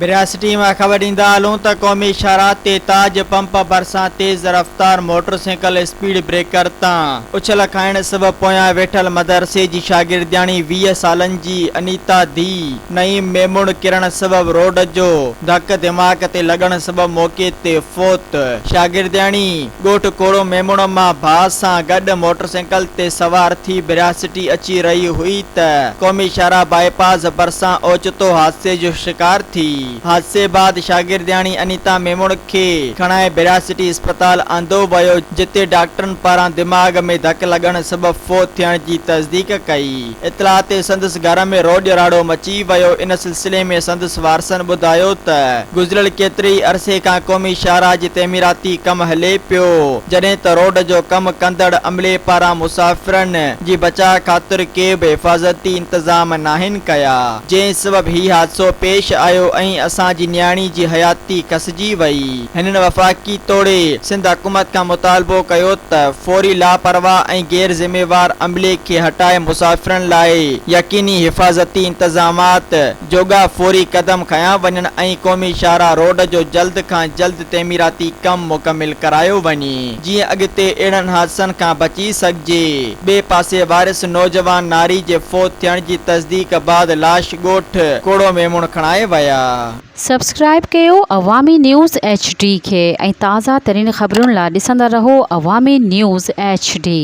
ڀرياسٽي مان خبر ڏيندا هلون ته قومي شاهراهه تي تاج پمپ ڀرسان تيز رفتار موٽرسائيڪل اسپيڊ بريڪر تان اڇل کائڻ سبب پويان ويٺل مدرسي جي شاگردياڻي 20 سالن جي انيتا ڌيء نعيم ميمڻ ڪرڻ سبب روڊ جو ڌڪ دماغ تي لڳڻ سبب موقعي تي فوت شاگردياڻي ڳوٺ کوڙو ميمڻ مان ڀاء سان گڏ موٽرسائيڪل تي سوار ٿي ڀرياسٽي اچي رهي هئي ته قومي شاهراهه بائي پاس ڀرسان اوچتو حادثي جو شڪار ٿي. حادثي بعد شاگردياڻي انيتا ميمڻ کي کڻائي ڀرياسٽي اسپتال آندو ويو جتي ڊاڪٽرن پاران دماغ ۾ ڌڪ لڳڻ سبب فوت ٿيڻ جي تصديق ڪئي. اطلاع تي سندس گهر ۾ روڄ راڙو مچي ويو ان سلسلي ۾ سندس وارثن ٻڌايو ته گذريل ڪيتري ئي عرصي کان قومي شاهراهه جي تعميراتي ڪم هلي پيو جڏهن ته روڊ جو ڪم ڪندڙ عملي پاران مسافرن جي بچاء خاطر ڪي به حفاظتي انتظام ناهن ڪيا جنهن سبب هي حادثو پيش آيو ۽ اسان جي نياڻي جي حياتي کسجي وئي. هنن وفاقي توڙي سنڌ حڪومت کان مطالبو ڪيو ته فوري لاپرواهه ۽ غير ذميوار عملي کي هٽائي مسافرن لاء يقيني حفاظتي انتظامات جوڳا فوري قدم کنيا وڃن ۽ قومي شاهراهه روڊ جو جلد کان جلد تعميراتي ڪم مڪمل ڪرايو وڃي جيئن اڳتي اهڙن حادثن کان بچي سگهجي. ٻئي پاسي وارث نوجوان ناري جي فوت ٿيڻ جي تصديق بعد لاش ڳوٺ ڪوڙو ميمڻ کڻائي ويا. سبسڪرائيب ڪيو عوامي نيوز ايڇ ڊي کي ۽ تازه ترين خبرن لا ڏسندا رهو عوامي نيوز ايڇ ڊي.